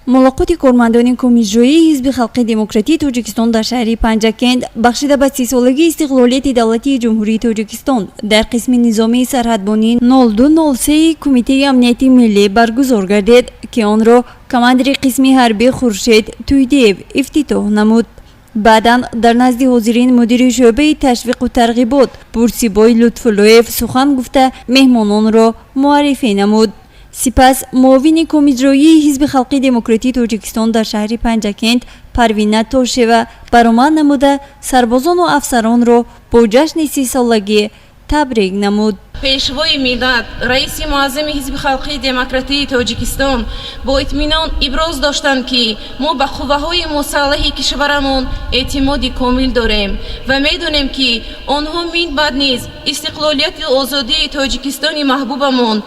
Мулоқоти кормандони Комиҷроии Ҳизби халқи демократии Тоҷикистон дар шаҳри Панҷакент, бахшида ба 30-солагии истиқлолияти давлатии Ҷумҳурии Тоҷикистон, дар қисми низомии сарҳадбонии 0203 Кумитаи амнияти миллӣ баргузор гардид, ки онро командири қисми ҳарбӣ Хуршед Туйдиев ифтитоҳ намуд. Баъдан дар назди ҳозирин мудири шӯъбаи ташвиқу тарғибот Бурсибой Лутфуллоев сухан гуфта, меҳмононро муаррифӣ намуд. Сипас муовини Комиҷроии Ҳизби халқи демократии Тоҷикистон дар шаҳри Панҷакент Парвина Тошева баромад намуда, сарбозону афсаронро бо ҷашни 30-солагӣ табрик намуд. Пешвои миллат, раиси муаззами Ҳизби халқии демократии Тоҷикистон бо итминон иброз доштанд, ки мо ба қувваҳои мусаллаҳи кишварамон эътимоди комил дорем ва медонем, ки онҳо минбаъд низ истиқлолияти озодии Тоҷикистони маҳбубамон,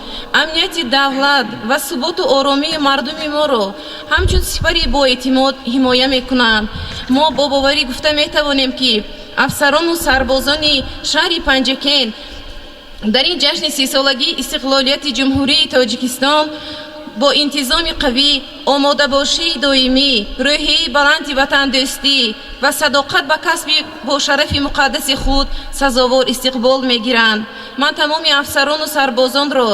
амнияти давлат ва суботу оромии мардуми моро ҳамчун сипари боэътимод ҳимоя мекунанд. Мо бо боварӣ гуфта метавонем, ки афсарону сарбозони шаҳри Панҷакент дар ин ҷашни 30-солагии истиқлолияти Ҷумҳурии Тоҷикистон бо интизоми қавӣ, омодабошии доимӣ, рӯҳияи баланди ватандӯстӣ ва садоқат ба касби бошарафи муқаддаси худ сазовор истиқбол мегиранд. Ман тамоми афсарону сарбозонро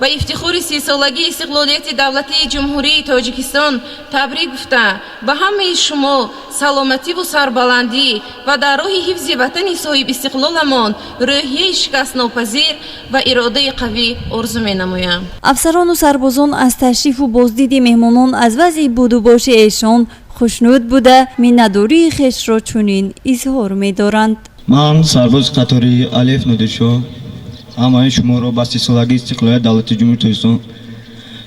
ба ифтихори 30-солагии истиқлолияти давлатии Ҷумҳурии Тоҷикистон табрик гуфта, ба ҳамаи шумо саломативу сарбаландӣ ва дар роҳи ҳифзи ватани соҳибистиқлоламон рӯҳияи шикастнопазир ва иродаи қавӣ орзу менамоям. Афсарону сарбозон аз ташрифу боздиди меҳмонон, аз вазъи будубоши эшон хушнуд буда, миннатдории хешро чунин изҳор медоранд. Ман, сарбози қатори Алиф Нодиршоҳ, ҳамаи шуморо ба 30-солагии истиқлолияти давлати Ҷумҳурии Тоҷикистон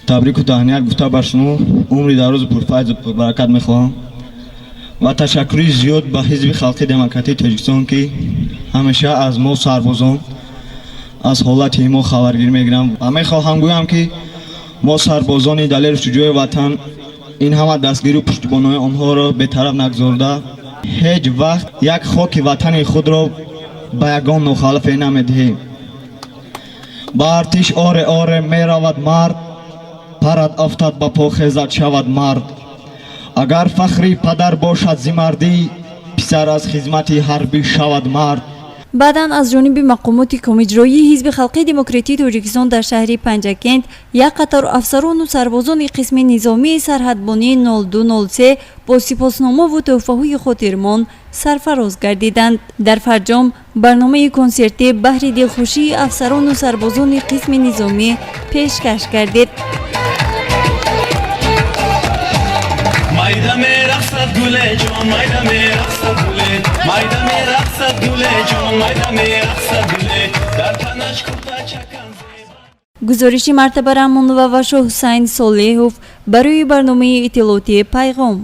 табрику таҳният гуфта, бар шумо умри дарозу пурфайзу пурбаракат мехоҳам ва ташаккури зиёд ба Ҳизби халқи демократии Тоҷикистон, ки ҳамеша аз мо сарбозон, аз ҳолати мо хабаргирӣ мегиранд. Ва мехоҳам гӯям, ки мо, сарбозони далеру шуҷои ватан, ин ҳама дастгирию пуштибониҳои онҳоро бетараф нагузорда, ҳеҷ вақт як хоки ватани худро ба ягон нохалафе намедиҳем. Ба артиш оре, оре меравад мард, парад, афтад, ба по хезад, шавад мард. Агар фахри падар бошад зи мардӣ, писар аз хизмати ҳарбӣ шавад мард. Баъдан аз ҷониби мақомоти Комиҷроии Ҳизби халқи демократии Тоҷикистон дар шаҳри Панҷакент як қатор афсарону сарбозони қисми низомии сарҳадбонии 0203 бо сипосномаву тӯҳфаҳои хотирмон сарфароз гардиданд. Дар фарҷом барномаи консертӣ баҳри дилхушии афсарону сарбозони қисми низомӣ пешкаш гардид. Майда мерақсад гуле ҷон, майда мерақсад гуле, майда мерақсад гуле ҷон, майда мерақсад гуле, дар танаш курта чакан. Гузориши Мартаба Раҳмонова ва Шоҳҳусайн Солеҳов барои барномаи иттилоотии «Пайғом».